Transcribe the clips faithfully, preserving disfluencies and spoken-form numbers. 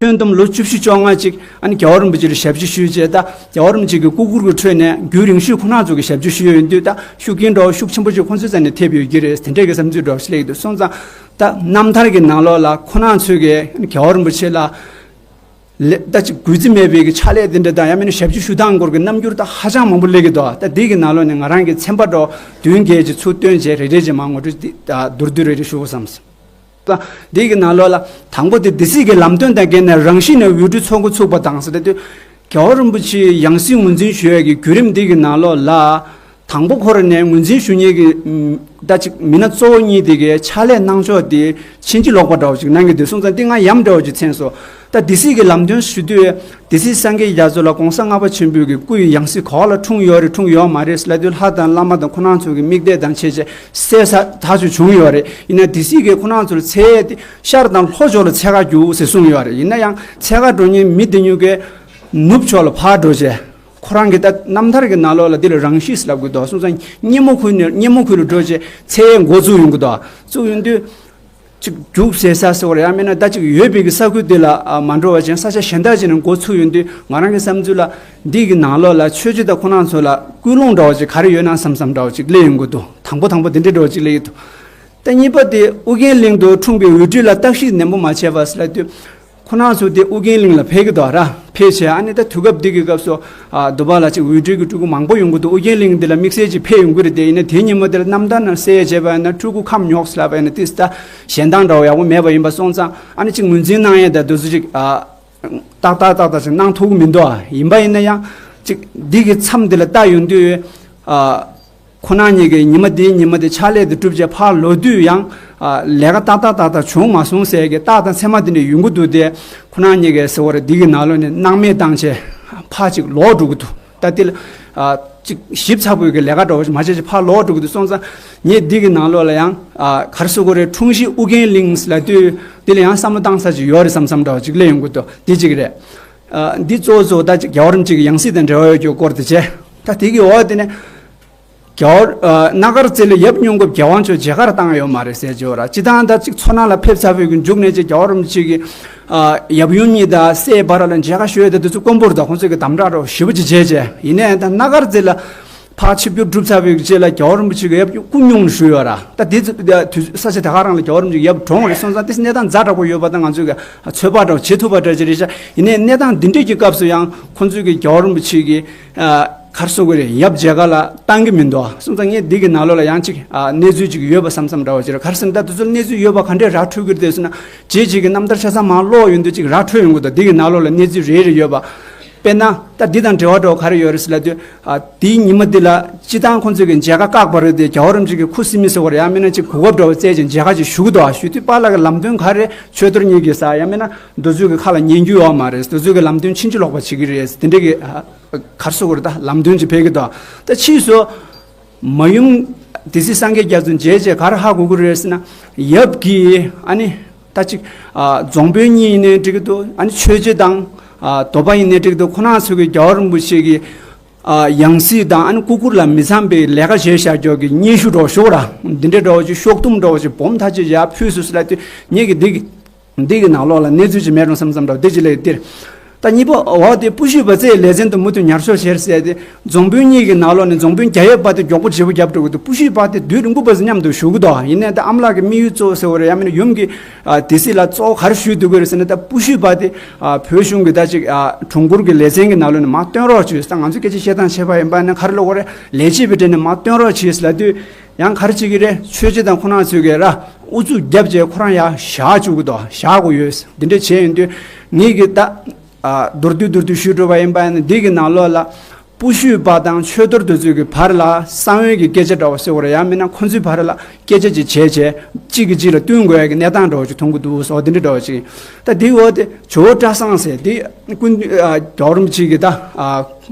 ཁྱོན་བསྡོམས་ལོ་བཅུ་བཞི་བཅོ་ལྔ་ཅིག་ཨ་ནི་རྒྱལ་བ་རིན་པོ་ཆེ་ལ་ཞབས་ཕྱི་ཞུས་བྱས། ད་རྒྱལ་བ་རིན་པོ་ཆེ་གི་སྐུ་གུར་གྱི་ཁྲོད་ནས་རྒྱུན་རིང་ཤོས་ཁོ་རང་ཚོ་གི་ཞབས་ཕྱི་ཞུས་ཡོད་དུས། ད་ཤུགས་རྐྱེན་འདྲ་བོ་ཤུགས་ཆེན་པོ་ཅིག་ཁོང་ཚོའི་རྩ་ནས་ཐེབས་ཡོད་ཀྱི་རེད། དེ་འདྲས་ཀྱི་བསམ་ཚུལ་འདྲ་བོ་ཞིག་སླེབས་ཀྱི་འདུག་སོང་ཙང་ད་རྣམ་ཐར་གྱི་ནང་ལོགས་ལ་ཁོ་རང་ཚོས་ཀྱི་རྒྱལ་བ་རིན་པོ་ཆེ་ལ་ལས་ད་ཅིག་གུས་བརྩི་མེད་པའི་གི་ཕྱག་ལས་དེ་འདྲ་དང་། ཡང་མིན་ན་ཞབས་ཕྱི་ཞུ་སྟངས་སྐོར་གྱི་རྣམ་འགྱུར་ད་ཧ་ཅང་མང་པོ་སླེབས་ཀྱི་འདུག་ད་འདི་གི་ནང་ལོགས་ནས་ང་རང་གི་ཚན་པ་འདྲ་བོ་བདུན་བརྒྱད་ཅིག་ཚུར་བཏོན་བྱས། རེ་རེ་བྱས་མར་ངོ་སྤྲོད་འདི་ད་མདོར་བསྡུས་རེ་རེ་ཞུ་དགོས་བསམ་སོང་། ད་འདི་གི་ནང་ལོགས་ལ་དང་པོ་དེ་སྡེ་སྲིད་ཀྱི་ལམ་སྟོན་དང་འགལ་ནས་རང་བཞིན་ནས་འོས་སྤྲོད་ཚོགས་འགོ་ཚུགས་པ་དང་ཟེར་དུས། རྒྱལ་བ་རིན་པོ་ཆེའི་ཡང་སྲིད་ངོས་འཛིན་ཞུ་ཡས་ཀྱི་བརྒྱུད་རིམ་འདི་གི་ནང་ལོགས་ལ། དང་པོ་ཁོ་རང་ནས་ངོས་འཛིན་ཞུ་མཁན་གྱི་ཨམ་ད་ཅིག་མི་སྣ་གཙོ་བོ་གཉིས་དེ་གའི་ཕྱག་ལས་གནང་ཕྱོགས་དེ་ཕྱིན་ཅི་ལོག་པ་འདྲ་བོ་ཅིག་གནང་གི་འདུག་སོང་ཙང་འདི་ང་ཡ་མཚན་འདྲ་བོ་ཅིག་མཚོན་སོང་། ད་སྡེ་སྲིད་ཀྱི་ལམ་སྟོན་ཞུ་དུས། སྡེ་སྲིད་སངས་རྒྱས་རྒྱ་མཚོ་ལ་གོང་ས་ལྔ་པ་ཆེན་པོའི་གི་སྐུ་ཡི་ཡང་སྲིད་ག་བ་ལ་འཁྲུངས་ཡོད་རེད་འཁྲུངས་ཡོད་མ་རེད་ལབ་དུས། ལྷ་དང་བླ་མ་དང་ཁོ་རང་ཚོ་གི་མིག་བལྟས་དང་བྱས་བྱས་གསལ་ས་ཐག་ཆོད་བྱུང་ཡོད་རེད། ཡིན་ན་སྡེ་སྲིད་ཀྱིས་ཁོ་རང་ཚོར་འཚོལ་ཡས་དེ་ཤར་དང་ལྷོ་ཕྱོགས་ལ་འཚོལ་ག་རྒྱུགས་ཟེར་གསུངས་ཡོད་རེད། ཡིན་ན་ཡང་འཚོལ་ག་འགྲོ་མཁན་མི་དེ་ཉུང་གས་ནུབ་ཕྱོགས་ལ་ཕར་འགྲོ་བྱས། ཁོ་རང་གི་ད་རྣམ་ཐར་གྱི་ནང་ལོགས་ལ་འདི་ལ་རང་ཤི་ཟེར་ལབ་གི་འདུག་སོང་ཙང་སྙེ་མོ་ཁུལ་ནས་སྙེ་མོ་ཁུལ་ལ་འགྲོ་བྱས་འཚོལ་ཡས་འགོ་བཙུགས་ཡོང་གི་འདུག་བཙུགས་ཡོང་དུས། ཅིག་རྒྱུགས་ཟེར་ས་ཟེར་བ་རེད། ཡང་མིན་ན་ད་ཅིག་ཡོད་པའི་གི་ས་ཁུལ་དེ་ལ་ཨ་མ་འགྲོ་བ་ཅན་ས་ཆ་གཞན་དག་ཅིག་ནས་འགོ་ཚུགས་ཡོང་དུས། ང་རང་གི་བསམ་ཚུལ་ལ་འདི་གི་ནང་ལོགས་ལ་ཆོས་རྗེ་དང་ཁོ་རང་ཚོ་ལ་ཀུན་སློང་འདྲ་བོ་ཅིག་ག་རེ་ཡོད་ན་བསམ་བསམ་འདྲ་བོ་ཅིག་སླེབས་ཡོང་གི་འདུག་དང་པོ་དང་པོ་དེ་འདྲའི་འདྲ་བོ་ཅིག་སླེབས་ཡོང་གི་འདུག་ད་གཉིས་པ་དེ་ཨུ་རྒྱན་གླིང་དུ་འཁྲུངས་པའི་འོས་སྤྲོད་ལ་བརྟག་ཞིབ་ནན་པོ་མ་བྱས་པ་ཟེར་ལབ་དུས། ཁོ་རང་ཚོ་དེ་ཨུ་རྒྱན་གླིང་ལ་ཕེབས་ཀྱི་འདུག་ར། ཕེབས་བྱས་ཨ་ནི་ད་དུས་སྐབས་འདི་གི་སྐབས་སུ་ཨ་འདི་པ་ལ་ཅིག་འོས་སྤྲོད་ཀྱི་སྤྲུལ་སྐུ་མང་པོ་ཡོང་གི་འདུག་ཨུ་རྒྱན་གླིང་འདི་ལ་དམིགས་བསལ་ཅིག་ཕེབས་ཡོང་གི་རེད་དེ། ཡིན་ན་དེ་ཉིན་མོ་དེ་ལ་རྣམ་ཐར་ནང་གསལ་བྱས་པ་ཡིན་ན་སྤྲུལ་སྐུ་ཁམས་ཉོག་ཟེར་ལབ་པ་ཡིན་ན་ཏིས་ད་ཞེན་སྟངས་འདྲ་བོ་ཡག་པོ་མེད་པ་ཡིན་པ་སོང་ཙང་། ཨ་ནི་ཅིག་ངོས་འཛིན་གནང་ཡས་ད་འདི་ཚོ་ཅིག་ཨ་ཏག་ཏག་ཏག་ཏག་ཅིག་གནང་ཐུབ་ཀྱི་མི་འདུག་ཨ་ཡིན་པ་ཡིན་ན་ཡང་ཅིག་འདི་གི་མཚམས་འདི་ལ་ལྟ་ཡོང་དུས་ཨ། ཁོ་རང་གཉིས་ཀྱིས་ཉི་མ་འདིའི་ཉི་མ་འདི་ཕྱག་ལས་འདི་གྲུབ་རྗེས་ཕར་ལོག་དུས་ཡང་ཨ་ལས་ཀ་ཏག་ཏག་ཏག་ཏག་བྱུང་མ་སོང་ཟེར་གྱི་རྟགས་དང་མཚན་མ་འདི་འདྲ་ཡོང་གི་འདུག་སྟེ། ཁོ་རང་གཉིས་ཀྱིས་ཟེར་བ་རེད། འདི་གི་ནང་ལོགས་ནས་སྣང་མེད་བཏང་བྱས་ཕར་ཅིག་ལོག་འགྲོ་གི་འདུག་ད་འདི་ལ་ཨ་ཅིག་ཞིབ་ཚགས་པོའི་གི་ལས་ཀ་འདྲ་བོ་ཞིག་མ་བྱས་ཅིག་ཕར་ལོག་འགྲོ་གི་འདུག་སོང་ཙང་། ངས་འདི་གི་ནང་ལོགས་ལ་ཡང་ཨ་ག་རེ་ཟེར་དགོས་རེད། འཁྲུངས་གཞིས་ཨུ་རྒྱན་གླིང་ལབ་དུས་འདི་ལ་ཡང་བསམ་བློ་བཏང་ས་ཅིག་ཡོད་རེད་བསམ་བསམ་འདྲ་བོ་ཅིག་སླེབས་ཡོང་གི་འདུག་འདི་གཅིག་རེད། ཨ་འདི་གཙོ་བོ་གཙོ་བོ་ད་ཅིག་རྒྱལ་བ་རིན་པོ་ཆེ་གི་ཡང་སྲིད་དང་འབྲེལ་བ་ཡོད་རྒྱུ་སྐོར་དེ་བྱས། ད་དེ་གི་འོག་དེ་ནས་རྒྱལ་བ་ཨ་རྣ་དཀར་རྩེ་ལ་ཡབ་སྨྱོ་འགོབ་རྒྱལ་དབང་མཆོག་མཇལ་ཁར་བཏང་ཡོད་མ་རེད་ཟེར་གྱི་ཡོད་ར། སྤྱིར་བཏང་ད་ཅིག་མཚོ་ནང་ལ་ཕེབས་ཚར་བའི་གི་མཇུག་ནས་ཅིག་རྒྱལ་བ་རིན་པོ་ཆེ་གི་ཨ་ཡབ་ཡུམ་གཉིས་དང་སྲས་བར་ལ་མཇལ་ཁ་ཞུ་ཡས་དེ་དུས་ཚོད་དཀོན་པོ་རེད། ད་ཁོང་ཚོས་གི་དམ་དྲག་རོགས་ཞེ་པོ་ཅིག་བྱས་བྱས། ཡིན་ནའི་ད་རྣ་དཀར་རྩེ་ལ་ཕར་ཆིབས་བསྒྱུར་གྲུབ་ཚར་བའི་རྗེས་ལ་རྒྱལ་བ་རིན་པོ་ཆེ་གི་ཡབ་སྐུ་སྙུང་ཞུས་ཡོད་ར། ད་དེ་ཚོ་དུས་ས་ཆ་དེ་ག་རང་ལ་རྒྱལ་བ་རིན་པོ་ཆེ་གི་ཡབ་གྲོངས་རེད། སོང་ཙང་དེ་གནས་སྟངས་ཛ་དྲག་པོ་ཡོད་པ་དང་། ང་ཚོས་གི་ཚོད་དཔག་འདྲ་བོ་བྱེད་ཐུབ་པ་འདྲ་ཅིག་རེད་ཤག་ཡིན་ནའི་གནས་སྟངས་འདི་འདྲས་ཀྱི་སྐབས་སུ་ཡང་ཁོང་ཚོས་གི་རྒྱལ་བ་རིན་པོ་ཆེ་གི་ཨ་ག་རེ་ཟེར་དགོས་རེད། ཡབ་མཇལ་ཁ་ལ་བཏང་གི་མི་འདུག་སོང་ཙང་ངས་འདི་གི་ནང་ལོགས་ལ་ཡང་ཅིག་ཨ་གནས་ཚུལ་ཅིག་ཡོད་པ་བསམ་བསམ་འདྲ་བོ་ཅིག་རེད། ག་རེ་ཟེར་ན་ད་དེ་ཚོ་གནས་ཚུལ་ཡོད་པ་ག་འདྲས་ར་འཕྲོད་ཀྱི་རེད་ཟེར་ན། རྗེས་ཅིག་གི་རྣམ་ཐར་ཆ་ཚང་མར་ཀློག་ཡོང་དུས་ཅིག་ར་འཕྲོད་ཡོང་གི་འདུག་འདི་གི་ནང་ལོགས་ལ་གནས་ཚུལ་རེ་རེ་ཡོད་པ། དཔེར་ན་ད་འདི་དང་འབྲེལ་བ་འདྲ་བོ་ག་རེ་ཡོད་རེད་ཟེར་ལབ་དུས། ཨ་དེའི་ཉི་མ་འདི་ལ་སྤྱིར་བཏང་ཁོང་ཚོས་ཀྱི་མཇལ་ཁ་བཀག་པ་རེད་དེ། རྒྱལ་བ་རིན་པོ་ཆེ་གི་ཁུ་སིམ་མེ་ཟེར་བ་རེད། ཡང་མིན་ན་ཅིག་གོ་སྐབས་འདྲ་བོ་བཙལ་ཅིང་མཇལ་ཁ་ཅིག་ཞུ་གི་འདུག་ཨ་ཞུ་དུས་པཱ་ལགས་ཀྱི་ལམ་སྟོན་ག་རེ་ཆོས་རྡོར་གཉིས་ཀྱིས་ཟེར། ཡང་མིན་ན་འདི་ཚོས་ཀྱི་ཁ་ལ་ཉན་རྒྱུ་ཡོད་མ་རེད། འདི་ཚོས་ཀྱི་ལམ་སྟོན་ཕྱིན་ཅི་ལོག་པ་བྱེད་ཀྱི་རེད། དེ་འདྲས་ཀྱི་ཨ་ག་རེ་ཟེར་དགོས་རེད། ད་ལམ་སྟོན་ཅིག་ཕེབས་ཀྱི་འདུག་ད་ཕྱིས་སུ་མ་ཡུམ་སྡེ་སྲིད་སངས་རྒྱས་རྒྱ་མཚོ་མཇལ་རྗེས་ག་རེ་ཧ་གོ་གི་རེད་ཟེར་ན། ཡབ་ཀྱིས་ཨ་ནི་ད་ཅིག་ཨ་རྫོང་དཔོན་གཉིས་ཡིན་ནའི་འགྲིག་གི་འདུག་ཨ་ནི་ཆོས་རྗེ་དང་ཨ་དོལ་པ་ཡིན་ནའི་འགྲིག་གི་འདུག་ཁོ་རང་ཚོ་གི་རྒྱལ་བ་རིན་པོ་ཆེ་གི་ཨ་ཡང་སྲིད་དང་ཨ་ནི་སྐུ་གུར་ལ་མི་འཚམ་པའི་ལས་ཀ་བྱས་བཞག་རྒྱུ་གི་སྙན་ཞུ་འདྲ་བོ་ཞུ་ར། འདི་འདྲའི་འདྲ་བོ་ཅིག་ཤོག་ཐུམ་འདྲ་བོ་ཅིག་སྦོམ་ཐག་ཅིག་ཡར་ཕུལ་སོང་ཟེར་ལབ་དུས། ངེད་ཀྱི་འདི་གི་འདི་གི་ནང་ལོགས་ལ་གནས་ཚུལ་ཅིག་མེད་རུང་བསམ་བསམ་འདྲ་བོ་འདི་ཅིག་ལས་འདིར། ད་གཉིས་པ་འོག་དེ་སྤུ་ཤུས་པ་རྩེའི་ལས་ཚན་དུ་མུ་མཐུད་ཉར་ཤོག་བྱེད་ཟེར་ཏེ། རྫོང་དཔོན་གཉིས་ཀྱི་ནང་ལོགས་ནས་རྫོང་དཔོན་རྒྱ་ཡབ་པ་དེ་མགྱོགས་པོ་བརྗེ་པོ་བརྒྱབ་འགྲོ་གི་འདུག་སྤུ་ཤུས་པ་དེ་དུས་རིང་པོ་བར་དུ་མཉམ་དུ་བཞུགས་ཀྱི་འདུག་ཡིན་ནའི་ད་ཨ་མ་ལགས་ཀྱི་དམིགས་ཡུལ་གཙོ་བོ་ཟེར་བ་རེད། ཡང་མིན་ན་ཡུམ་གྱི་ཨ་སྡེ་སྲིད་ལ་གཙོ་བོ་ག་རེ་ཞུས་འདུག་གི་རེད་ཟེར་ན། ད་སྤུ་ཤུས་པ་དེ་ཨ་བོད་གཞུང་གི་ད་ཅིག་ཨ་དྲུང་འཁོར་གྱི་ལས་ཚན་གྱི་ནང་ལོགས་ནས་མར་བཏོན་རོགས་བྱོས། ད་ང་ཚོ་སྐད་ཆ་བཤད་སྟངས་བྱས་པ་ཡིན་པ་ན་ག་རེ་ལབ་དགོས་རེད། ལས་བྱེད་པའི་གྲས་ནས་མར་བཏོན་རོགས་བྱོས་ལབ་དུས། ཡང་ག་རེ་བྱེད་ཀྱི་རེད། ཆོས་རྗེ་དང་ཁོ་རང་ཚོས་ཀྱི་ར་ཨུ་ཚུགས་བརྒྱབ་བྱས་ཁོ་རང་ཡར་བཞག་བཅུག་གི་འདུག་བཞག་དགོས་ཡོད། འདི་འདྲ་བྱས་ཡོང་དུས་ངེད་ཀྱིས་ད་ཨ་མདོར་བསྡུས་མདོར་བསྡུས་ཞུས་འགྲོ་བ་ཡིན་པ་ཡིན་ན། འདི་གི་ནང་ལོགས་ལ་སྤུ་ཤུས་པ་དང་ཆོས་རྡོར་དེ་ཚོའི་གི་བར་ལ་གསང་བའི་གི་སྐད་ཆ་འདྲ་བོ་ཟེར་བ་རེད། ཡང་མིན་ན་ཁོང་ཚོའི་བར་ལ་སྐད་ཆ་ཅིག་བྱས་བྱས་གཅིག་གིས་གཅིག་ལ་བསྟུན་དགོས་ཡ་གི་གནས་སྟངས་འདྲ་བོ་ཅིག་མཐོང་གི་འདུག་ཟེར་བ་འདི་འདྲ་འདྲ་བོ་ཅིག་ད་འདི་འོག་དེ་ཇོ་བོ་བཀྲ་བཟང་ཟེར་འདི་ཀུན་ཨ་རྒྱལ་བ་རིན་པོ་ཆེ་གི་ད་ཨ་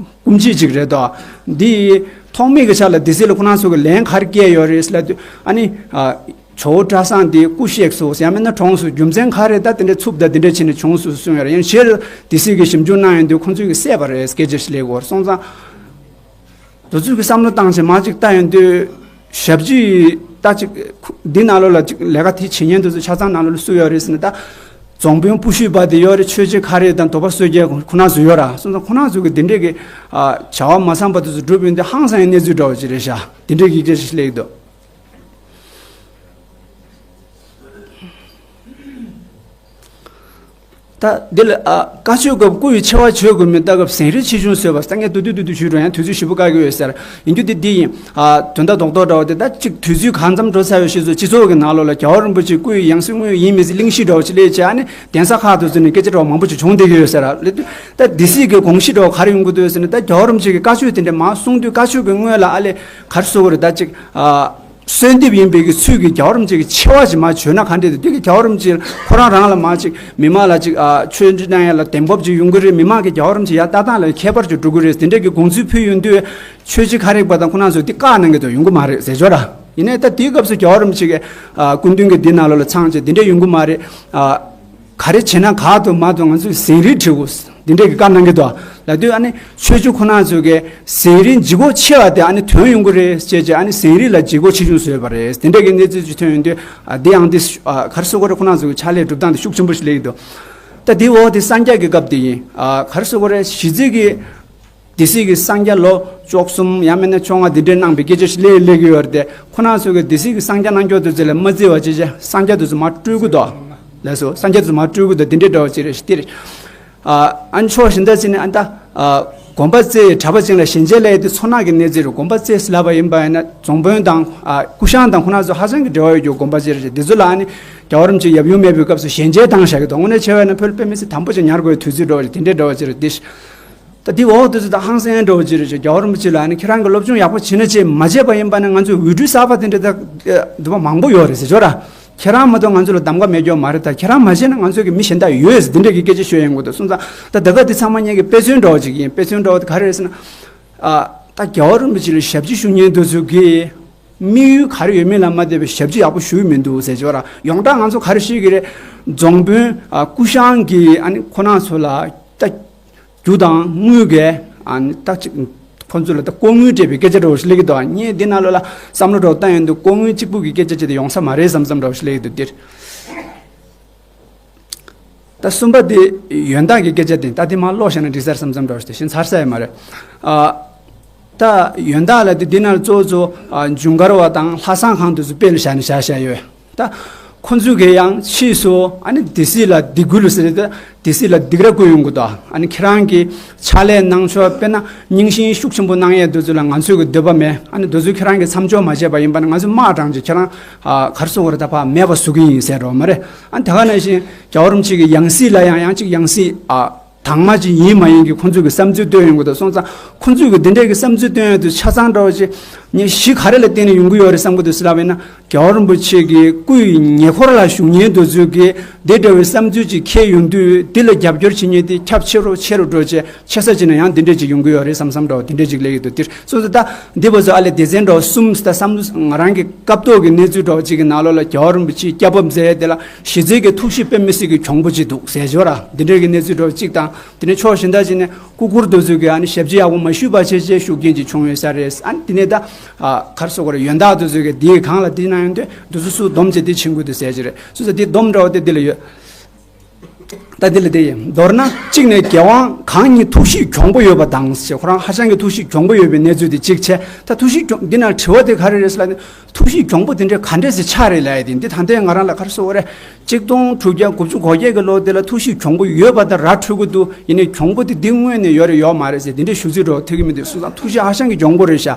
སྐུ་མཆེད་ཅིག་རེད་དོ། འདི་ཐོག་མའི་གི་ཆ་ལ་སྡེ་སྲིད་ལ་ཁོ་རང་ཚོ་གི་ལན་ག་རེ་བསྐྱལ་ཡོད་རེད་ལབ་དུས། ཨ་ནི་ཨ་ཇོ་བོ་བཀྲ་བཟང་འདི་སྐུ་གཤེགས་སོང་ཡང་མིན་ན་གྲོངས་སོང་། རྒྱུ་མཚན་ག་རེ་ད་དེ་འདྲ་འཚུབ་ད་དེ་འདྲ་བྱས་ནས་བྱུང་སོང་གསུངས་ཡོད་རེད། ཡང་ཕྱིར་སྡེ་སྲིད་ཀྱིས་ཞིབ་འཇུག་གནང་ཡོང་དུས་ཁོང་ཚོས་གི་བསད་པ་རེད། སྐད་ཆ་ཞིག་སླེབས་ཡོད་རེད། སོང་ཙང་དེ་ཚོས་གི་བསམ་བློ་བཏང་བྱས་མར་ཅིག་ལྟ་ཡོང་དུས། ཞབས་ཕྱི་ད་ཅིག་འདི་ནང་ལོགས་ལ་ཅིག་ལས་ཀ་དེ་བྱེད་མཁན་དེ་ཚོ་ཆ་ཚང་ནང་ལོགས་ལ་སུ་ཡོད་རེད་ཟེར་ན། ད་ རྫོང་དཔོན་སྤུ་ཤུད་པ་དེ་ཡོད་རེད། ཆོས་རྗེ་ཁ་རས་དང་དོ་པ་བསོད་རྒྱལ་ཁོ་ན་ཚོ་ཡོད་ར། སོང་ཙང་ཁོ་ན་ཚོ་གི་དེ་འདྲས་ཀྱི་ཨ་བྱ་བ་མ་བསམ་པ་དེ་ཚོ་སྒྲུབ་ཡོང་དུས་ཧང་སང་ཡང་གནས་ཚུལ་འདྲ་བོ་ཅིག་རེད་ཤག་དེ་འདྲས་ཀྱི་སྐད་ཆ་ཞིག་སླེབས་འདུག་ད་འདི་ལ་ཨ་བཀའ་ཆོས་སྐབས་སྐུ་ཡི་ཆེ་བ་བརྗོད་དགོས་མིན་ལྟ་སྐབས་ཟན་རིལ་ཆེ་ཆུང་བཟོས་པ་ས་ངས་དུ་དུ་དུ་དུ་ཞུས་རོགས། ཡང་དུས་ཚོད་ཞེ་པོ་བཀག་གི་ཡོད་ཟེར། ཡིན་རྒྱུ་དེ་འདི་ཡིན། ཨ་དོན་དག་རྡོག་རྡོག་འདྲ་བོ་དེ་ད་གཅིག་དུས་ཚོད་གང་འཚམ་འགྲོ་ཚར་བའི་ཤེས་ཚོད་སྤྱི་ཚོགས་ཀྱི་ནང་ལོགས་ལ་རྒྱལ་བ་རིན་པོ་ཆེ་སྐུ་ཡི་ཡང་སྲིད་དངོས་ཡིན་མིན་གླེང་གཞི་འདྲ་བོ་ཅིག་སླེབས་བྱས། ཨ་ནི་གདན་ས་ཁག་ཏུ་ཚུད་ནས་སྐད་ཆ་འདྲ་བོ་མང་པོ་ཅིག་བྱུང་བསྡད་ཀྱི་ཡོད་ཟེར་ར། ད་སྡེ་སྲིད་ཀྱི་དགོངས་གཞི་འདྲ་བོ་ག་རེ་ཡོང་གི་འདུག་ཟེར་ན། ད་རྒྱལ་བ་རིན་པོ་ཆེ་གི་བཀའ་ཆོས་དེ་འདྲ་མར་གསུང་དུས་བཀའ་ཆོས་ཀྱི་སྔོན་ལ་ཨ་ལས་ག་རེ་ཟེར་དགོས་རེད། ད་གཅིག་ཨ། གསོལ་འདེབས་ཡིན་པའི་གི་ཚུལ་གྱིས་རྒྱལ་བ་རིན་པོ་ཆེ་གི་ཆེ་བ་ཞིག་མར་བརྗོད་ན་ག་འདྲས་འདུག་དེ་གི་རྒྱལ་བ་རིན་པོ་ཆེ་ཁོ་རང་རང་ལ་མར་ཅིག་མི་མང་ལ་ཅིག་ཨ་ཆོས་འབྲེལ་གནང་ཡ་ལ་གདེང་སྤོབས་ཅིག་ཡོང་གི་རེད། མི་མང་གི་རྒྱལ་བ་རིན་པོ་ཆེ་ཡར་ལྟ་སྟངས་ལ་ཁྱད་པར་ཅིག་འགྲོ་གི་རེད། དེ་འདྲས་ཀྱི་དགོངས་ཚུལ་ཕུལ་ཡོང་དུས་ཆོས་རྗེ་ཁ་རས་པ་དང་ཁོ་རང་ཚོས་འདི་བཀག་གནང་གི་འདུག་ཡོང་གི་མ་རེད་ཟེར་ཆོག་ར། ཡིན་ནའི་ད་དེའི་སྐབས་སུ་རྒྱལ་བ་རིན་པོ་ཆེ་གི་ཨ་སྐུ་མདུན་གྱི་འདི་ནང་ལོགས་ལ་ཚང་བྱས་འདི་འདྲས་ཡོང་གི་མ་རེད། ཨ་ག་རེ་བྱེད་ན་ག་འདུག་མ་འདུག་ང་ཚོས་ཟན་རིལ་སྒྲིག་དགོས། འདི་འདྲས་ཀྱི་བཀའ་གནང་གི་འདུག་ལབ་དུས། ཨ་ནི་ཆོས་རྗེ་ཁོ་ན་ཚོས་ཀྱི་ཟན་རིལ་ལྗིད་ཁོག་ཆེ་བ་དེ་ཨ་ནི་དོན་ཡོང་གི་རེད་ཅེས་བྱས། ཨ་ནི་ཟན་རིལ་ལ་ལྗིད་ཁོག་ཆེ་ཆུང་བཟོས་པ་རེད། དེ་འདྲས་ཀྱི་གནས་ཚུལ་ཅིག་ཐོན་ཡོང་དུས། ཨ་འདི་ཡང་འདི་ཨ་ག་རེ་ཟེར་དགོས་རེད། ཁོ་ན་ཚོ་གི་ཕྱག་ལས་སྒྲུབ་སྟངས་དེ་ཤུགས་ཆེན་པོ་ཞིག་སླེབས་ཀྱི་འདུག་ད་འདི་འོག་དེ་གསང་རྒྱ་གི་སྐབས་དེ་ཡིན། ཨ་ག་རེ་ཟེར་དགོས་རེད། གཞི་རྩའི་གི་སྡེ་སྲིད་ཀྱི་གསང་རྒྱ་ལོ་བཅུ་གསུམ་ཡང་མིན་ན་བཅོ་ལྔ་འདི་འདྲས་གནང་བའི་སྐད་ཆ་ཞིག་སླེབས་སླེབས་ཀྱི་ཡོད་རེད་དེ། ཁོ་རང་ཚོ་གི་སྡེ་སྲིད་ཀྱི་གསང་རྒྱ་གནང་སྐྱོར་དུ་ཚེ་ལ་མ་བརྩི་བ་བྱས་བྱས་གསང་རྒྱ་དུ་ཚོ་མར་སྤྲོད་ཀྱི་འདུག་ལགས་སོ། གསང་རྒྱ་དུ་ཚོ་མར་སྤྲོད་ཀྱི་འདུག་འདི་འདྲས་འདྲ་བོ་ཅིག་རེད་ཤག་དེ་རེད། ཨ་ཨ་ནི་ཕྱོགས་གཞན་དག་ཅིག་ནས་ཨ་ད་ཨ་དགོན་པ་རྩེ་གྲྭ་པ་ཅན་ལ་ཞལ་མཇལ་ལས་དེ་ཚོ་ནག་གི་གནས་ཚུལ་རེད། དགོན་པ་རྩེ་ཟེར་ལབ་པ་ཡིན་པ་ཡིན་ན་རྫོང་དཔོན་དང་ཨ་སྐུ་ཞང་དང་ཁོ་རང་ཚོ་ཧ་ཅང་གི་འབྲེལ་བ་ཡོད་རྒྱུ་དགོན་པ་ཅིག་རེད་ཤག་དེ་ཚོ་ལ་ཨ་ནི་རྒྱལ་བ་རིན་པོ་ཆེ་ཡབ་ཡུམ་མེད་པའི་སྐབས་སུ་ཞལ་མཇལ་བཏང་བཞག་གི་འདུག་དངོས་གནས་བྱས་པ་ཡིན་ན་ཕལ་པའི་མི་ཚེ་དམ་པོ་ཅིག་ཉར་དགོས་པའི་དུས་ཚོད་འདྲ་བོ་ཅིག་དེ་འདྲས་འདྲ་བོ་ཅིག་རེད་དེ། ད་འདི་འོག་དེ་ཚོ་ད་ཧང་སང་འདྲ་བོ་ཅིག་རེད་ཤག་རྒྱལ་བ་རིན་པོ་ཆེ་ལ་ཨ་ནི་ཁྱེད་རང་གི་སློབ་སྦྱོང་ཡག་པོ་བྱེད་ན་བྱེད། མ་བྱས་པ་ཡིན་པ་ན་ང་ཚོའི་འོས་སྤྲུལ་གསར་པ་དེ་འདྲ་ད་འདུག་པ་མང་པོ་ཡོད་རེད་ཟེར་ཆོག་ར། ཁྱེད་རང་མ་གཏོགས་ང་ཚོ་ལ་གདམ་ག་མེད་རྒྱུ་མ་རེད། ད་ཁྱེད་རང་མ་བྱས་ན་ང་ཚོ་གི་མི་གཞན་དག་ཡོད་ཟེར་འདི་འདྲས་ཀྱི་སྐད་ཆ་ཤོད་ཡོང་གི་འདུག་སོང་ཙང་ད་ད་ག་འདི་ཚང་མ་ངེད་ཀྱི་དཔེ་མཚོན་འདྲ་བོ་ཅིག་ཡིན། དཔེ་མཚོན་འདྲ་བོ་དེ་ག་རེ་རེད་ཟེར་ན། ཨ་ད་རྒྱལ་བ་རིན་པོ་ཆེ་ལ་ཞབས་ཕྱི་ཞུ་མཁན་དེ་ཚོ་གི་དམིགས་ཡུལ་ག་རེ་ཡོད་མིན་ལ་མ་ལྟོས་པའི་ཞབས་ཕྱི་ཡག་པོ་ཞུ་གི་མི་འདུག་ཟེར་ཆོག་ར། ཡོངས་གྲགས་ང་ཚོ་ག་རེ་ཤེས་ཀྱི་རེད། རྫོང་དཔོན་ཨ་སྐུ་ཞང་གིས་ཨ་ནི་ཁོ་རང་ཚོ་ལ་ད་རྒྱུ་དང་དངུལ་གྱི་ཨ་ནི་ད་ཅིག་ཁོ་ཚོ་ལ་ད་ལྐོག་དངུལ་སྤྲད་པའི་སྐད་ཆ་འདྲ་བོ་ཞིག་སླེབས་ཀྱི་འདུག་ངས་འདི་ནང་ལོགས་ལ་བསམ་བློ་འདྲ་བོ་བཏང་ཡོང་དུས་ལྐོག་དངུལ་གཅིག་པུ་གི་སྐད་ཆ་ཅིག་དེ་ཡོང་ས་མ་རེད་བསམ་བསམ་འདྲ་བོ་ཞིག་སླེབས་ཀྱི་འདུག་འདིར། ད་གསུམ་པ་དེ་ཡོན་བདག་གི་སྐད་ཆ་དེ་ད་དེ་མར་ཀློག་བཞག་ན་འགྲིག་ས་རེད་བསམ་བསམ་འདྲ་བོ་ཞིག་དེ་བཞིན་ཚར་ས་ཡོད་མ་རེད། ཨ་ད་ཡོན་བདག་ལ་དེ་འདི་ནང་གཙོ་བོ་གཙོ་བོ་ཨ་ཇུན་གར་བ་དང་ལྷ་བསང་ཁང་དེ་ཚོ་དཔེ་ལ་བཞག་ནས་བཞག་བཞག་ཡོད། ད་ཁོ་ཚོས་གི་ཡང་ཕྱིས་སུ་ཨ་ནི་སྡེ་སྲིད་ལ་སྡིགས་སྐུལ་ཟེར་ཏེ་སྡེ་སྲིད་ལ་སྡིགས་ར་བསྐུལ་ཡོང་གི་འདུག་ཨ་ནི་ཁྱེད་རང་གི་ཕྱག་ལས་གནང་ཕྱོགས་དཔེར་ན་རྙིང་ཞེན་ཤུགས་ཆེན་པོ་གནང་ཡས་དེ་ཚོ་ལ་ང་ཚོས་གི་འདོད་པ་མེད། ཨ་ནི་དེ་ཚོ་ཁྱེད་རང་གི་མཚམས་འཇོག་མ་བྱས་པ་ཡིན་པ་ན་ང་ཚོས་དམག་དྲངས་ཀྱི་ཁྱེད་རང་ཨ་ག་རེ་ཟེར་དགོས་རེད། ད་ཕར་མེད་པ་བཟོ་གི་ཡིན་ཟེར་རོགས་མ་རེད། ཨ་ནི་དེ་ག་ནང་བཞིན་རྒྱལ་བ་རིན་པོ་ཆེ་གི་ཡང་སྲིད་ལ་ཡང་ཡང་གཅིག་ཡང་སྲིད་ཨ་དང་མ་ཅིག་ཡིན་མ་ཡིན་གྱི་ཁོང་ཚོས་ཀྱི་བསམ་ཚུལ་བཏོན་ཡོང་གི་འདུག་སོང་ཙང་ཁོང་ཚོས་ཀྱི་འདི་འདྲས་ཀྱི་བསམ་ཚུལ་བཏོན་ཡོང་དུས་ཆ་ཚང་འདྲ་བོ་ཅིག་ངས་གཞི་ག་རེ་ལ་བརྟེན་ནས་ཡོང་གི་ཡོད་རེད་བསམ་གྱི་འདུག་ཟེར་ལབ་པ་ཡིན་ན། རྒྱལ་བ་རིན་པོ་ཆེ་གི་སྐུའི་ཉེ་འཁོར་ལ་བཞུགས་མཁན་དེ་ཚོས་ཀྱི་འདི་འདྲ་བའི་བསམ་ཚུལ་ཅིག་འཁྱེར་ཡོང་དུས་འདི་ལ་རྒྱབ་སྐྱོར་བྱེད་མཁན་དེ་ཁྱབ་ཆེ་རུ་ཆེ་རུ་འགྲོ་བྱས་ཆེ་ས་ཅིག་ན་ཡང་འདི་འདྲས་ཅིག་ཡོང་གི་ཡོད་རེད་བསམ་བསམ་འདྲ་བོ་དེ་འདྲས་ཅིག་སླེབས་ཀྱི་འདུག་དེར་སོ་སོ་ད་འདི་བ་ཚོ་ཨ་ལས་སྡེ་ཚན་འདྲ་བོ་གསུམ་ད་བསམ་བློ་ང་རང་གི་སྐབས་ཐོག་གི་གནས་ཚུལ་འདྲ་བོ་ཅིག་གི་ནང་ལོགས་ལ་རྒྱལ་བ་རིན་པོ་ཆེས་སྐྱབས་བབས་མཛད་དེ་ལ་གཞི་རྩའི་གི་ཐུགས་གཤིས་དཔེ་མི་སྲིད་ཀྱི་གྱོང་པོ་ཅིག་འདུག་ཟེར་ཞོར་ར་འདི་འདྲས་ཀྱི་གནས་ཚུལ་འདྲ་བོ་ཅིག་དང་། དེ་ནས་ཕྱོགས་གཞན་དག་ཅིག་ནས་སྐུ་འཁོར་དེ་ཚོས་ཀྱི་ཨ་ནི་ཞབས་ཕྱི་ཡག་པོ་མ་ཞུས་པ་བྱས་བྱས་ཤུགས་རྐྱེན་ཅིག་བྱུང་ཡོད་ས་རེད། ཨ་ནི་དེ་ནས་ད་ཨ་ག་རེ་ཟེར་དགོས་རེད། ཡོན་བདག་དེ་ཚོས་ཀྱི་དེའི་སྒང་ལ་དེ་ན་ཡོང་དུས་དེ་ཚོ་སུ་སྡོམ་བྱས་དེ་ཕྱིན་དགོས་འདུག་ཟེར་གྱི་རེད། སོ་སོ་དེ་སྡོམ་འདྲ་བོ་དེ་འདི་ལ་ཡོད། ད་འདི་ལ་དེ་ཡིན། མདོར་ན་གཅིག་ནས་རྒྱལ་དབང་གང་ཉིད་ཐུགས་གཤིས་གྱོང་པོ་ཡོད་པ་དང་ཞེས་ཁོ་རང་ཧ་ཅང་གི་ཐུགས་གཤིས་གྱོང་པོ་ཡོད་པའི་གནས་ཚུལ་དེ་གཅིག་བྱས། ད་ཐུགས་གཤིས་གྱོང་འདི་ན་དྲི་བ་དེ་ག་རེ་རེད་ཟེར་ལབ་ན། ཐུགས་གཤིས་གྱོང་པོ་དེ་འདྲའི་ག་འདྲས་སེ་ཆགས་རེད་ལབ་ཡ་དེ་འདི་ད་ལྟའི་ང་རང་ལ་ག་རེ་ཟེར་དགོས་རེད། གཅིག་སྟོང་དྲུག་བརྒྱ་དགུ་བཅུ་གོ་བརྒྱད་ཀྱི་ལོ་དེ་ལ་ཐུགས་གཤིས་གྱོང་པོ་ཡོད་པ་དང་ར་འཕྲོད་ཀྱི་འདུག་ཡིན་ནའི་གྱོང་པོ་དེ་འདི་དངོས་ནས་ཡོད་རེད་ཡོད་མ་རེད་ཟེར་དེ་འདྲའི་ཞུ་ཚིག་འདྲ་བོ་ཐོས་ཀྱི་མི་འདུག་སོང་ཙང་ཐུགས་གཤིས་ཧ་ཅང་གི་གྱོང་པོ་རེད་ཤག་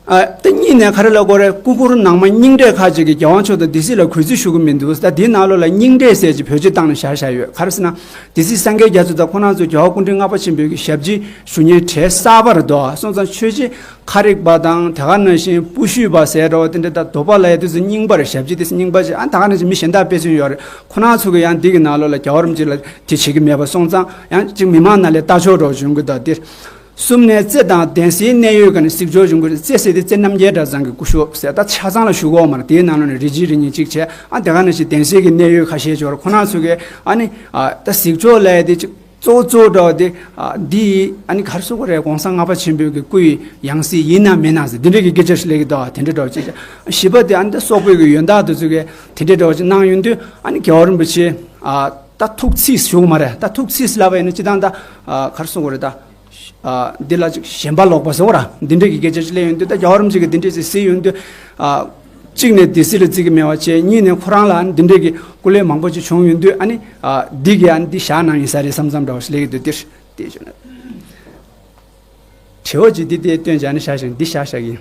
ཨ་ད་གཉིས་ནས་ག་རེ་ལབ་དགོས་རེད། སྐུ་འཁོར་ནང་མ་རྙིང་གྲས་ཁག་ཅིག་གིས་རྒྱལ་དབང་མཆོག་དང་སྡེ་སྲིད་ལ་གུས་བརྩི་ཞུ་གི་མི་འདུག་ད་དེའི་ནང་ལོགས་ལ་རྙིང་གྲས་ཟེར་ཅིག་བེད་སྤྱོད་བཏང་ནས་བཞག་བཞག་ཡོད། ག་རེ་ཟེར་ན། སྡེ་སྲིད་སངས་རྒྱས་རྒྱ་མཚོ་དང་ཁོ་རང་ཚོ་རྒྱལ་བ་སྐུ་ཕྲེང་ལྔ་པ་ཆེན་པོའི་གི་ཞབས་ཕྱི་ཞུ་མཁན་གྲས་གསར་པ་རེད་དོ། སོང་ཙང་ཆོས་རྗེ་ཁ་རིག་པ་དང་དེ་ག་ནང་བཞིན་སྤུ་ཤུད་པ་ཟེར་འདྲ་བོ་དེ་འདྲ་ད་དོ་པ་ལ་ཡ་དུས་སུ་རྙིང་པར་ཞབས་ཕྱི་དུས་སུ་རྙིང་པ་ཞིག་ཨ་ད་ག་ནང་བཞིན་མི་གཞན་དག་དཔེ་མཚོན་ཡོད་རེད། ཁོ་རང་ཚོ་གི་ཡང་འདི་གི་ནང་ལོགས་ལ་རྒྱལ་བ་རིན་པོ་ཆེ་ལ་དེ་བྱེད་ཀྱི་མེད་པ་སོང་ཙང་ཡང་ཅིག་མི་མང་ནང་ལ་ལྟ་ཕྱོགས་འདྲ་བོ་བྱུང་གི་འདུག་དེ་གསུམ་ནས་རྩེ་དང་གདན་སའི་གནད་ཡོད་ག་ནས་གཟིགས་ཕྱོགས་བྱུང་གི་རེད། རྩེ་ཟེར་དེ་རྩེ་རྣམ་རྒྱལ་གྲྭ་ཚང་གི་སྐུ་ཞབས་ཟེར་ད་ཆ་ཚང་ལ་ཞུ་གི་ཡོད་མ་རེད། དེའི་ནང་ལོགས་ནས་རེ་གཅིག་རེ་གཉིས་གཅིག་བྱས་ཨ་དེ་ག་ནང་བཞིན་གདན་སའི་གི་གནད་ཡོད་ཁ་ཤས་ཅིག་ཡོད་རེད། ཁོ་རང་ཚོ་གི་ཨ་ནི་ཨ་ད་གཟིགས་ཕྱོགས་ལ་དེ་ཅིག་གཙོ་བོ་གཙོ་བོ་འདྲ་བ་དེ་ཨ་འདི་ཨ་ནི་ག་རེ་ཟེར་དགོས་རེད། གོང་ས་ལྔ་པ་ཆེན་པོའི་གི་སྐུ་ཡི་ཡང་སྲིད་ཡིན་ན་མིན་ན་ཟེར་འདི་འདྲའི་གི་སྐད་ཆ་ཞིག་སླེབས་ཀྱི་འདུག་དེ་འདྲ་འདྲ་བ་ཅིག་བཞི་པ་དེ་ཨ་ནི་ད་སོག་པོའི་གི་ཡོན་བདག་དེ་ཚོ་གིས་དེ་འདྲ་འདྲ་བ་ཅིག་གནང་ཡོང་དུས་ཨ་ནི་རྒྱལ་བ་རིན་པོ་ཆེ་ཨ་ ད་ཐུགས་རྗེས་ཞུ་གི་མ་རེད། ད་ཐུགས་རྗེས་ལབ་པ་ཡིན་ན་སྤྱིར་བཏང་ད་ཨ་ག་རེ་ཟེར་དགོས་རེད། ད་ཨ་འདི་ལ་ཅིག་ཞེན་པ་ལོག་པ་ཟེར་བ་ར། འདི་འདྲས་ཀྱི་སྐད་ཆ་ཅིག་སླེབས་ཡོང་དུས། ད་རྒྱལ་བ་རིན་པོ་ཆེ་གིས་འདི་འདྲས་ཅིག་གཟིགས་ཡོང་དུས། ཨ་གཅིག་ནས་སྡེ་སྲིད་ལ་བརྩི་གི་མེད་པ་བྱས། གཉིས་ནས་ཁོ་རང་ལ་འདི་འདྲས་ཀྱི་སྐུ་ལས་མང་པོ་ཅིག་བྱུང་ཡོང་དུས། ཨ་ནི་ཨ་འདི་གིས་ཨ་ནི་འདི་བཞག་གནང་ཡིན་ས་རེད་བསམ་བསམ་འདྲ་བ་ཞིག་སླེབས་ཀྱི་འདུག། འདིར་དེ་བྱུང་ན། དྲི་བ་ཅིག་འདི་དེ་སྟོན་བྱ་ནི་བཞག་ཞིང་འདི་བཞག་བཞག་ཡིན།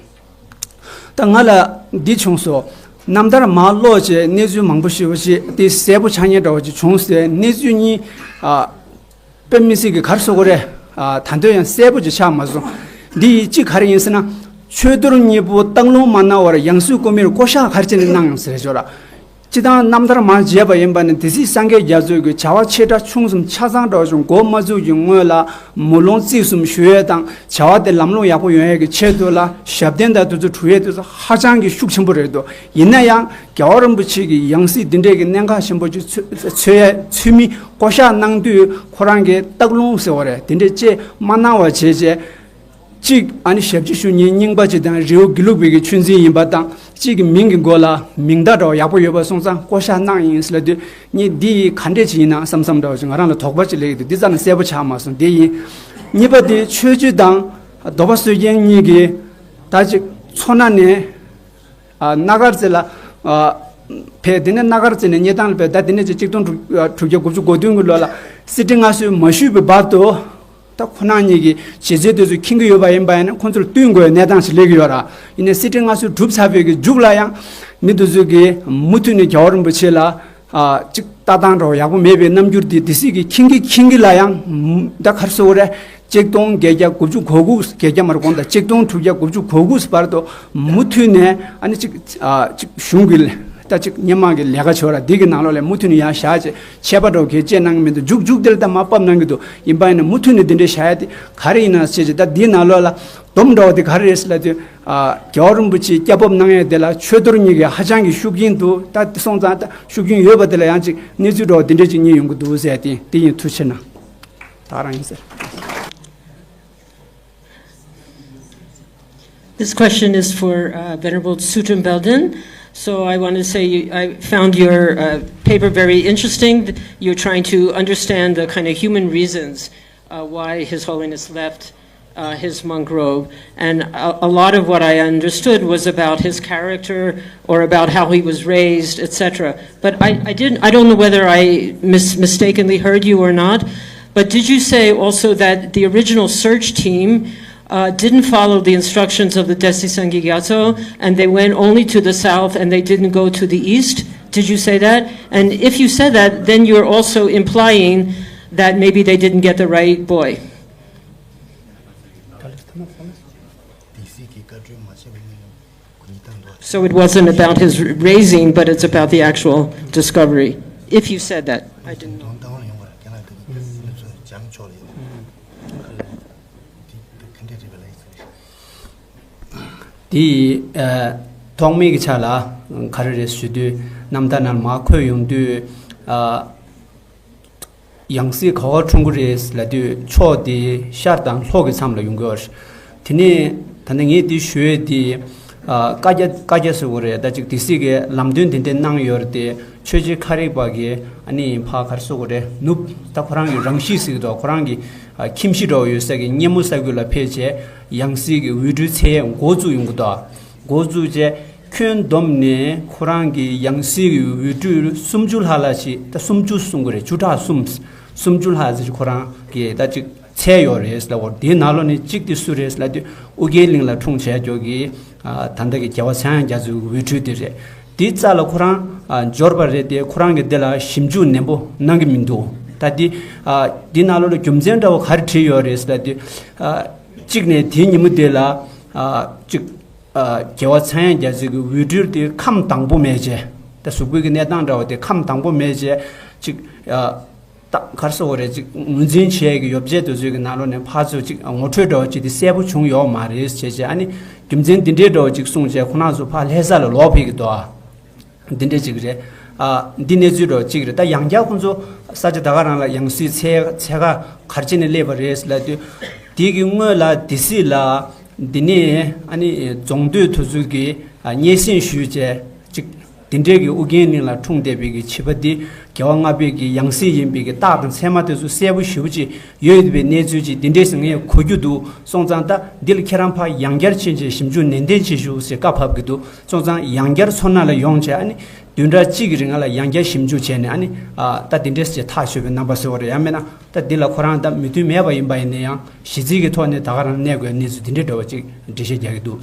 ད་ང་ལ་འདི་བྱུང་སོང་། རྣམ་ཐར་མར་ཀློག་བྱས་གནས་ཚུལ་མང་པོ་ཞེ་པོ་ཅིག་དེ་གསལ་པོ་ཆགས་མཁན་འདྲ་བ་ཅིག་བྱུང་ཟེར། གནས་ཚུལ་གཉིས་ཨ་དཔེ་མི་སྲིད་ཀྱི་ག་རེ་ཟེར་དགོས་རེད། ཨ་ད་དུང་ཡང་གསལ་པོ་ཅིག་ཆགས་མ་སོང་། འདི་ཡི་གཅིག་ག་རེ་ཡིན་ཟེར་ན། ཆོས་རྡོར་གཉིས་པོ་སྟག་ལུང་མ་གནང་བར་ཡང་སྲིད་སྐུ་མིར་བསྐོ་བཞག་ག་རེ་བྱས་ནས་གནང་ཡོང་ཟེར་ཞོར་ལ། སྤྱིར་བཏང་རྣམ་ཐར་མར་མཇལ་བ་ཡིན་པ་ནི། སྡེ་སྲིད་སངས་རྒྱས་རྒྱ་མཚོ་གིས་བྱ་བ་ཆེ་ཕྲ་ཆུང་གསུམ་ཆ་ཚང་འདྲ་བ་ཅིག་འགོ་མ་བཙུགས་ཀྱི་སྔོན་ལ་མུ་ལོང་རྩིས་གསུམ་ཞུ་ཡས་དང་། བྱ་བ་དེ་ལམ་ལྷོང་ཡག་པོ་ཡོང་ཡས་ཀྱི་ཆེད་དུ་ལ་ཞབས་བརྟན་དང་དེ་ཚོ་སྒྲུབ་ཡས་དེ་ཚོ་ཧ་ཅང་གི་ཤུགས་ཆེན་པོ་རེད་འདུག། ཡིན་ན་ཡང་རྒྱལ་བ་རིན་པོ་ཆེ་གིས་ཡང་སྲིད་འདི་འདྲས་ཀྱི་གནད་འགག་ཆེན་པོ་ཅིག་འཚོལ་འཚོལ་ཡས་འཚོལ་མི་བསྐོ་བཞག་གནང་དུས། ཁོ་རང་གིས་སྟག་ལུང་ཟེར་བ་རེད། དེ་འདྲས་ཅིག་མ་གནང་བ་བྱས་བྱས། གཅིག་ཨ་ནི་ཞབས་ཕྱི་ཞུ་མཁན་རྙིང་པ་ཅིག་དང་། རི་བོ་དགེ་ལུགས་པའི་གི་ཆོས་འཛིན་ཡིན་པ་དང་། གཅིག་གི་མིང་གི་མགོ་ལ་མིང་བརྡ་འདྲ་བ་ཡག་པོ་ཡོད་པ་སོང་ཙང་བསྐོ་བཞག་གནང་ཡིན་ཟེར་ལབ་དུས། ངས་འདི་ཡི་ག་འདྲས་ཅིག་ཡིན་ན་བསམ་བསམ་འདྲ་བ་ཅིག་ང་རང་ལ་དོགས་པ་ཅིག་སླེབས་ཀྱི་འདུག། འདི་རྩ་ནས་གསལ་པོ་ཆགས་མ་སོང་། དེ་ཡིན། གཉིས་པ་དེ་ཆོས་བརྒྱུད་དང་རྡོ་པ་སྲོལ་རྒྱུན་གཉིས་ཀྱིས་ད་ཅིག་མཚོ་སྣ་ནས་ཨ་སྣ་དཀར་རྩེ་ལ་ཨ་ཕེབས། དེ་ནས་སྣ་དཀར་རྩེ་ནས་སྙེ་ཐང་ལ་ཕེབས། ད་དེ་ནས་ཅིག་གཅིག་སྟོང་དྲུག་ཨ་དྲུག་བརྒྱ་དགུ་བཅུ་གོ་བདུན་གྱི་ལོ་ལ་གསེར་ཁྲི་མངའ་གསོལ་མ་ཞུས་པའི་བར་དུ། ད་ཁོ་རང་གཉིས་ཀྱི་བྱས་རྗེས་དེ་ཚོ་མཁྱེན་གྱི་ཡོད་པ་ཡིན་པ་ཡིན་ན། ཁོང་ཚོར་བསྟུན་དགོས་གནས་སྟངས་ཤིག་སླེབས་ཀྱི་ཡོད་ར། ཡིན་ནའི་གསེར་ཁྲི་མངའ་གསོལ་གྲུབ་ཚར་བའི་གི་མཇུག་ལ་ཡང་མི་དེ་ཚོ་གིས་མུ་མཐུད་ནས་རྒྱལ་བ་རིན་པོ་ཆེ་ལ་ཨ་ཅིག་ལྟ་སྟངས་འདྲ་བ་ཡག་པོ་མེད་པའི་རྣམ་འགྱུར་དེ། སྡེ་སྲིད་ཀྱིས་མཁྱེན་གྱིན་མཁྱེན་གྱིན་ལ་ཡང་། ད་ག་རེ་ཟེར་དགོས་རེད། གཅིག་སྟོང་བརྒྱད་བརྒྱ་དགུ་བཅུ་གོ་དགུ། བརྒྱད་བརྒྱ་མ་རེད། དགོངས་དག། གཅིག་སྟོང་དྲུག་བརྒྱ་དགུ་བཅུ་གོ་དགུ་བར་དུ་མུ་མཐུད་ནས་ཨ་ནི་ཅིག་ཨ་ཅིག་གཞུང་གི་ད་ཅིག་སྔོན་མ་གི་ལས་ཀ་བྱས་པ་ར། འདི་གི་ནང་ལོགས་ལ་མུ་མཐུད་ནས་ཡར་བཞག་བྱས། ཆད་པ་འདྲ་བོ་གས་བཅད་གནང་གི་མི་འདུག། མཇུག་མཇུག་དེ་ལ་ད་མར་ཕབ་གནང་གི་འདུག། ཡིན་པ་ཡིན་ན་མུ་མཐུད་ནས་འདི་འདྲས་བཞག་ཡ་དེ་ག་རེ་ཡིན་ན་བྱས་བྱས། ད་འདིའི་ནང་ལོགས་ལ་སྡོམ་འདྲ་བོ་དེ་ག་རེ་རེད་ཟེར་ལབ་དུས། ཨ་རྒྱལ་བ་རིན་པོ་ཆེས་སྐྱབས་བབས་གནང་ཡ་དེ་ལ་ཆོས་རྡོར་གཉིས་ཀྱིས་ཧ་ཅང་གི་ཤུགས་རྐྱེན་འདུག། ད་དེ་སོང་ཙང་ད་ཤུགས་རྐྱེན་ཡོད་པ་དེ་ལ་ཡང་ཅིག་གནས་ཚུལ་འདྲ་བོ་འདི་འདྲས་ཅིག་རྙེད་ཡོང་གི་འདུག་ཟེར། དེ་དེ་ཡིན། ཐུགས་རྗེ་གནང་། ད་ག་རང་ཡིན་ཟེར། This question is for uh, Venerable Tshutrim Belden. So I want to say you, I found your uh, paper very interesting. You're trying to understand the kind of human reasons uh, why His Holiness left uh, his monk robe. And a, a lot of what I understood was about his character or about how he was raised, et cetera. But I, I, didn't, I don't know whether I mis- mistakenly heard you or not. But did you say also that the original search team uh, didn't follow the instructions of the Desi Sanghi Gyatso, and they went only to the south and they didn't go to the east? Did you say that? And if you said that, then you're also implying that maybe they didn't get the right boy. So it wasn't about his raising, but it's about the actual discovery. If you said that, I didn't know. དེ་ཐོག་མའི་གི་ཆ་ལ་ག་རེ་རེད་ཞུ་དུས། རྣམ་ཐར་ནང་མར་འཁོད་ཡོང་དུས། ཡང་སྲིད་ག་པར་འཁྲུངས་ཀྱི་རེད་ལབ་དུས། ཕྱོགས་དེ་ཤར་དང་ལྷོ་གི་མཚམས་ལ་ཡོང་གི་ཡོད་རེད། དེ་ནས་ད་ནི་ངས་འདི་ཞུ་ཡས་དེ། ཨ་བཀའ་རྒྱ་བཀའ་རྒྱ་ཟེར་དགོས་རེད། ད་ཅིག་སྡེ་སྲིད་ཀྱིས་ལམ་སྟོན་དེ་འདྲ་གནང་ཡོད་རེད་དེ། ཆོས་རྗེ་ཁ་རིག་པ་གིས་ཨ་ནི་ཕར་ག་རེ་ཟེར་དགོས་རེད། ནུབ་ད་ཁོ་རང་གི་རང་གཤིས་ཟེར་གྱི་འདུག། ཁོ་རང་གི་ཨ་ཁྱིམ་གཞིས་འདྲ་བོ་ཡོད་ས་གི་སྙེ་མོ་ས་ཁུལ་ལ་ཕེབས་བྱས། ཡང་སྲིད་ཀྱི་འོས་སྤྲུལ་འཚོལ་ཡས་འགོ་བཙུགས་ཡོང་གི་འདུག། འགོ་བཙུགས་བྱས། ཁྱོན་བསྡོམས་ནས་ཁོ་རང་གི་ཡང་སྲིད་ཀྱི་འོས་སྤྲུལ་སུམ་ཅུ་ལྷག་ལ་ཞིག། ད་སུམ་ཅུ་གསུང་གི་རེད། བཅུ་ཕྲག་གསུམ། སུམ་ཅུ་ལྷག་ཙམ་ཞིག་ཁོ་རང་གིས་ད་ཅིག་འཚོལ་ཡོད་རེད་ལབ་པ། དེའི་ནང་ལོགས་ནས་གཅིག་དེ་སུ་རེད་ལབ་དུས། ཨོ་རྒྱན་གླིང་ལ་འཁྲུངས་བྱས་ཀྱོག་གི་ཨ་ད་ལྟ་གི་རྒྱལ་བ་ཚངས་དབྱངས་རྒྱ་མཚོའི་འོས་སྤྲུལ་དེ་རེད། དེའི་རྩ་ལ་ཁོ་རང་ཨ་འབྱོར་པ་རེད་དེ། ཁོ་རང་གིས་དེ་ལ་ཞིབ་འཇུག་ནན་པོ་གནང་གི་མི་འདུག། ད་དེ་ཨ་དེའི་ནང་ལོགས་ལ་རྒྱུ་མཚན་འདྲ་བོ་ག་རེ་བྲིས་ཡོད་རེད་ལབ་དུས། ཨ་གཅིག་ནས་དེའི་ཉིན་མོ་དེ་ལ་ཨ་གཅིག་རྒྱལ་བ་ཚངས་དབྱངས་རྒྱ་མཚོའི་གི་འོས་སྤྲུལ་དེ་ཁམས་དྭངས་པོ་མེད་བྱས། ད་གཟུགས་པོའི་གི་གནས་སྟངས་འདྲ་བ་དེ་ཁམས་དྭངས་པོ་མེད་བྱས། ཅིག་ད་ག་རེ་ཟེར་དགོས་རེད། ཅིག་ངོས་འཛིན་བྱས་ཀྱི་ཡོ་བྱད་དེ་ཚོའི་གི་ནང་ལོགས་ནས་ཕར་ཚུར་ཅིག་ངོ་འཕྲོད་འདྲ་བ་ཅིག་དེ་གསལ་པོ་བྱུང་ཡོད་མ་རེད་བྱས་བྱས། ཨ་ནི་རྒྱུ་མཚན་འདི་འདྲའི་འདྲ་བ་ཅིག་གསུངས་བྱས། ཁོ་རང་ཚོ་ཕར་ལྷ་ས་ལ་ལོག་ཕེབས་ཀྱི་འདུག་ཨ། འདི་འདྲ་ཅིག་རེད། ཨ་འདི་གནས་ཚུལ་འདྲ་བ་ཅིག་རེད། ད་ཡང་བསྐྱར་ཁོང་ཚོ་ས་ཆ་ད་ག་རང་ལ་ཡང་སྲིད་འཚོལ་འཚོལ་ག་ག་རེ་བྱས་ནས་སླེབས་པ་རེད་ལབ་དུས། དེ་གི་སྔོན་ལ་སྡེ་སྲིད་ལ་འདི་ནས་ཨ་ནི་རྫོང་སྡོད་དེ་ཚོ་གི་ཨ་སྙན་སེང་ཞུས་བྱས། ཅིག་ དེ་འདྲའི་གི་ཨུ་རྒྱན་གླིང་ལ་འཁྲུངས་བསྡད་པའི་གི་བྱིས་པ་འདི་རྒྱལ་བ་ལྔ་པའི་གི་ཡང་སྲིད་ཡིན་པའི་གི་རྟགས་དང་མཚན་མ་དེ་ཚོ་གསལ་པོ་ཞེ་པོ་ཅིག་ཡོད་པའི་གནས་ཚུལ་ཅིག་དེ་འདྲས་ངས་གོ་རྒྱུ་འདུག་སོང་ཙང་ད་འདི་ལ་ཁྱེད་རང་ཕར་ཡང་བསྐྱར་ཕྱིན་བྱས་ཞིབ་འཇུག་ནན་ཏན་བྱེད་ཤོག་ཟེར་བཀའ་ཕབ་གི་འདུག་སོང་ཙང་ཡང་བསྐྱར་མཚོ་སྣ་ལ་ཡོང་བྱས་ཨ་ནི་བདུན་ཕྲག་གཅིག་གི་རིང་ལ་ཡང་བསྐྱར་ཞིབ་འཇུག་བྱས་ནས་ཨ་ནི་ཨ་ད་དེ་འདྲས་ཅིག་ཐག་ཆོད་པའི་རྣམ་པ་བཟོ་བ་རེད། ཡང་མིན་ན་ད་འདི་ལ་ཁོ་རང་ད་མོས་མཐུན་མེད་པ་ཡིན་པ་ཡིན་ན་ཡང་གཞི་རྩའི་གི་ཐོག་ནས་ད་ག་རང་གནས་དགོས་གནས་ཚུལ་དེ་འདྲས་འདྲ་བ་ཅིག་འགྲེལ་བཤད་རྒྱག་གི་འདུག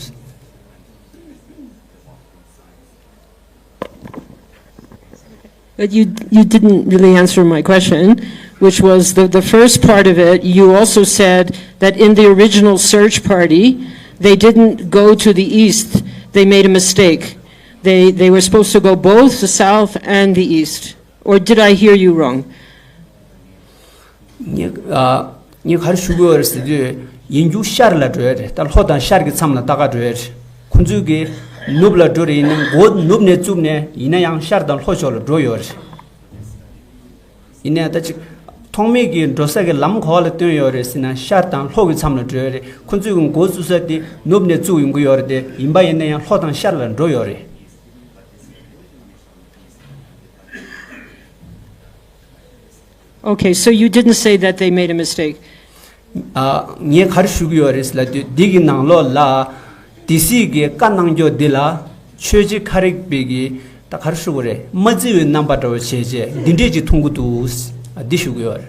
But you, you didn't really answer my question, which was the, the first part of it. You also said that in the original search party, they didn't go to the east. They made a mistake. They, they were supposed to go both the south and the east. Or did I hear you wrong? ངས་ཨ། ངས་ག་རེ་ཞུ་དགོས་རེད་ཟེར་དུས་ཡིན་རྒྱུ་ཤར་ལ་འགྲོ་ཡ་རེད། ད་ལྷོ་དང་ཤར་གྱི་མཚམས་ལ་ལྟ་ག་འགྲོ་ཡ་རེད། ཁོ་ཚོས་ཀྱི་ནུབ་ལ་འགྲོ་རེད། ཡིན་ན་མགོ་ནུབ་ནས་བཙུགས་ནས་ཡིན་ན་ཡང་ཤར་དང་ལྷོ་ཕྱོགས་ལ་འགྲོ་ཡོད་རེད། ཡིན་ནའི་ད་ཅིག་ཐོག་མེད་ཀྱི་འགྲོ་ས་གི་ལམ་ག་བ་ལ་བཏོན་ཡོད་རེད་ཟེར་ན་ཤར་དང་ལྷོ་གི་མཚམས་ལ་འགྲོ་ཡ་རེད། ཁོ་ཚོས་ཀྱི་མགོ་བཙུགས་ས་དེ་ནུབ་ནས་བཙུགས་ཡོང་གི་ཡོད་རེད་དེ། ཡིན་པ་ཡིན་ན་ཡང་ལྷོ་དང་ཤར་ལ་འགྲོ་ཡོད་རེད། Okay, so you didn't say that they made a mistake. ཨ། ངས་ག་རེ་ཞུ་གི་ཡོད་རེད་ལབ་དུས་འདི་གི་ནང་ལོགས་ལ་སྡེ་སྲིད་ཀྱི་བཀའ་གནང་ཕྱོགས་འདི་ལ་ཆོས་རྗེ་ཁ་རིག་པའི་གི་ད་ག་རེ་ཞུ་དགོས་རེད། མ་བརྩི་བའི་རྣམ་པ་འདྲ་བོ་བྱས་རྗེས་འདི་འདྲས་ཅིག་མཐོང་གི་འདུག་འདི་ཞུ་གི་ཡོད་རེད།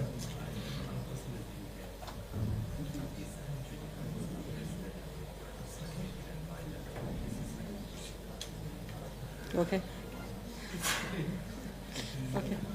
Okay. Okay.